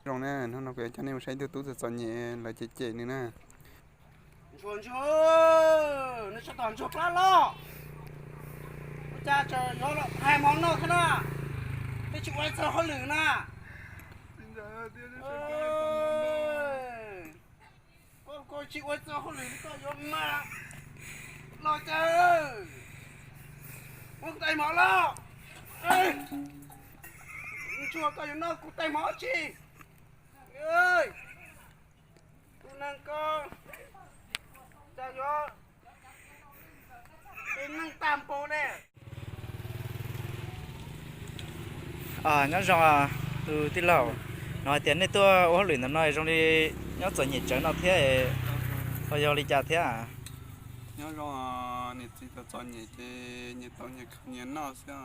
Zoo na, hnub no kuv yuav coj nej mus saib ib tug tub txom txom nyem lawv cem cem nws na. Ntsuag, ntsuag, nws tseem tom ntsuag plab loj, ua cas tseem yuav hais mov noj thiab na? Twb tsis ua txog hauj lwm na. Koj, koj tsis ua txog hauj lwm koj yuav mas los cas? Muab kuv tais mov los. Ntsuag, koj yuav noj kuv tais mov tsi? Tus neeg ko cas yuav tus neeg tag npaum ne. Nyob zoo tus tij laug, hnov hais tias nej tuaj ua hauj lwm ntawm no zoo li nyob txom nyem tsawv no thiab, ho yog li cas thiab? Nyob zoo, niam txiv txom txom nyem ces nyias tau nyias khwv nyias noj xwb.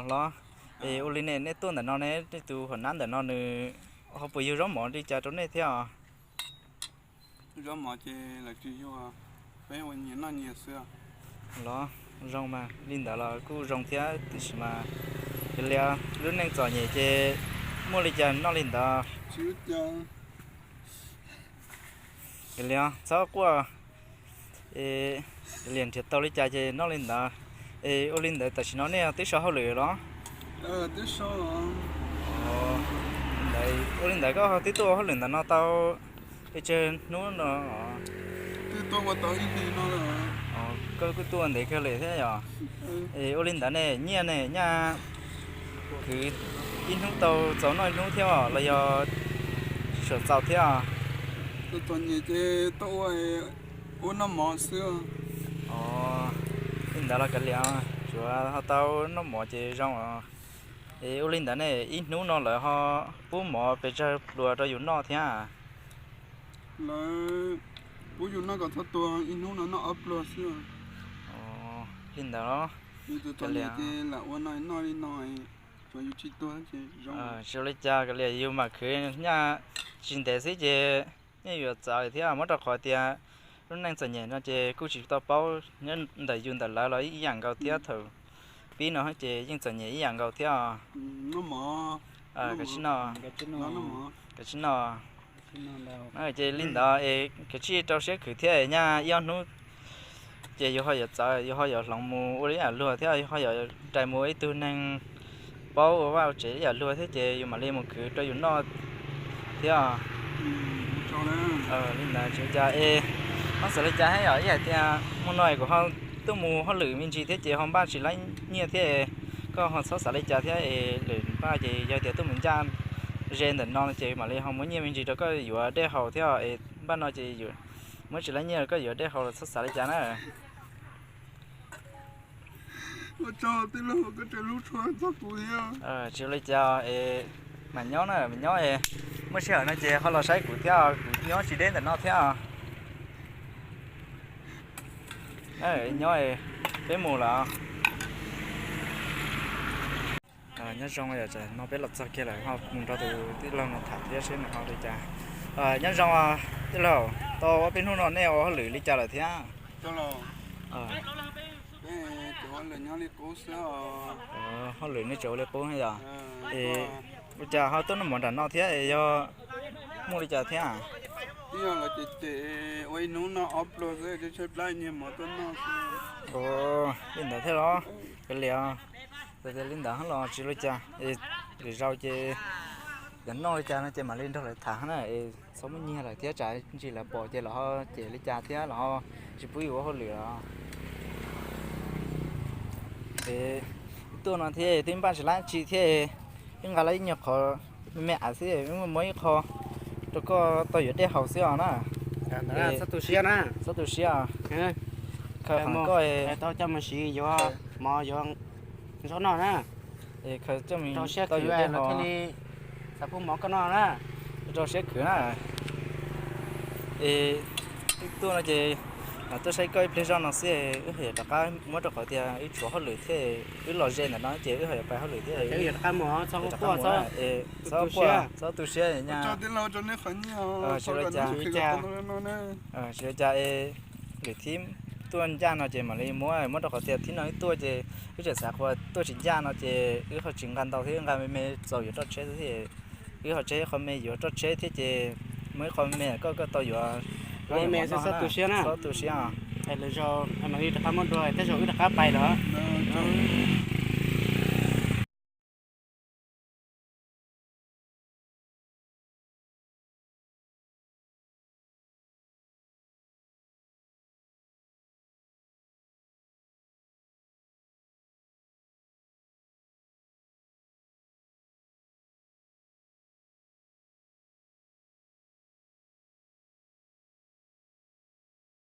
Los, es ua li ne nej tuaj ntawm no ne, nej tus hom nab ntawm no nws ho puas yug zaub mov li cas rau nej thiab os? Zaub mov ces lawv tsis yug, peb ua nyias noj nyias xwb. Los, zoo mas li ntawd los kuj zoo thiab tiam sis mas, li lub neej txom nyem ces muaj li cas noj li ntawd. Li txhob quaj, es nrhiav tau li cas ces noj li ntawd. Es ua li ntawd tam sim no nej twb so hauj lwm los? Ntawd ua li ntawd koj twb tuaj ua hauj lwm ntawm no tau pes tsawg hnub no? Koj kuj tuaj ntev kawg li thiab yom? Es ua li ntawd ne nyiaj ne nyaj khwv ib hnub tau txaus noj ib hnub thiab los yog tsis txaus thiab? Txom nyem ces tuaj ua, ua noj mov xwb. Li ntawd los kav liam, tsuav ho tau noj mov ces zoo os. Es ua li ntawd ne ib hnub no lawv ho pub mov pes tsawg pluas rau yus noj thiab? Lawv pub yus noj kom txhob tuag, ib hnub no noj ob pluas xwb. Li ntawd los kav liam, ua no noj li no, tsuav yus tsis tuag ces zoo. Tsis ua li cas kav liam, yus mam khwv nyaj tsis ntev xwb ces yeej yuav txawv thiab, muab rau qhov tias lub neej txom nyem no ces kuj tsis tau paub, nyob ntawm yus ntawm lawv los ib yam nkaus thiab, thaum pib no ces yeej txom nyem ib yam nkaus thiab. Kav tsij noj, kav tsij noj. Ces li ntawd es kav tsij rau siab khwv thiab, nyaj ib ob hnub ces yus ho yuav txawv, yus ho yuav hloov mus ua li yam luag thiab, yus ho yuav rais mus ua ib tug neeg paub ua vaj ua tsev ib yam luag thiab ces yus mam li mus khwv rau yus noj thiab. Li ntawd tsis ua cas es, ho xav li cas thiab yom, ib hais tias hmo no kuv ho tuaj mus hauj lwm me ntsis thiab ces ho npaj tsis laib nyiaj thiab, koj ho txhob xav li cas thiab es, lwm npaj ces yog tias tuaj mus ncaj ze ntawm no ces mam li ho muab nyiaj me ntsis rau koj yuav dej haus thiab es, npaj no ces muab tsis laib nyiaj koj yuav dej haus los txhob xav li cas na. Tsis ua li cas es, mas nyob na mas nyob es, muaj sij hawm no ces ho los saib kuv thiab, kuv nyob tsis deb ntawm no thiab. Nyob, peb mus lawm. Nyob zoo, no peb los txog kiag lawm ho mus nrog tus tij laug no tham thiab seb nws ho li cas. Nyob zoo tij laug, tau ob peb hnub no nej ua hauj lwm li cas lawm thiab? Hauj lwm nej tseem ua li qub yom? Es ua cas ho tuaj noj mov nram no thiab, yog muaj li cas thiab? Ua ib hnub noj ob pluas xwb, tshaib plab nyiag mov tuaj noj xwb. Li ntawd thiab los? Kav liam, txawm tias li ntawd los tsis ua li cas, lwm zaus ces yog noj li cas no ces mam li nrog lawv tham na, es txhob muab nyiag lawm thiab tsam ntsis lawv pom ces lawv ho cem li cas thiab lawv ho tsis pub yus ua hauj lwm los. Es tuaj no thiab twb npaj tsis laib tsi thiab, wb nqa lawm ib nyuag qhov me me av xwb, wb muab ib qho rau koj tau yuav dej haus xwb os na. Txhob tu siab, khaws qhov koj tau coj mus siv yuav mov yuav zaub noj na. Khaws coj mus tau yuav dej haus, xav pub mov koj noj na. Rau siab khwv na. Es wb tuaj no ces tuaj saib koj ib pliag zoj no xwb, wb ho yuav rov qab muab rau qhov tias wb tshuav hauj lwm thiab, wb los ze ntawm no ces wb ho yuav pais hauj lwm thiab. Txhob quaj, txhob tu siab. Tsis ua cas es, lwm thib tuaj ncaj no ces mam li muab, muab rau qhov tias thib no wb tuaj ces wb tseem xav qhuas tuaj tsis ncaj no ces wb ho tsis nqa ntau thiab, wb nqa me me txaus yuav roj tsheb xwb thiab. Wb ho tseg ib qho me yuav roj tsheb thiab ces muaj ib qho me koj koj tau yuav. Koj me xob tu siab na, xob tu siab. Lwm zaus mam li rov qab muab dua, tej zaum wb rov qab pais lawm.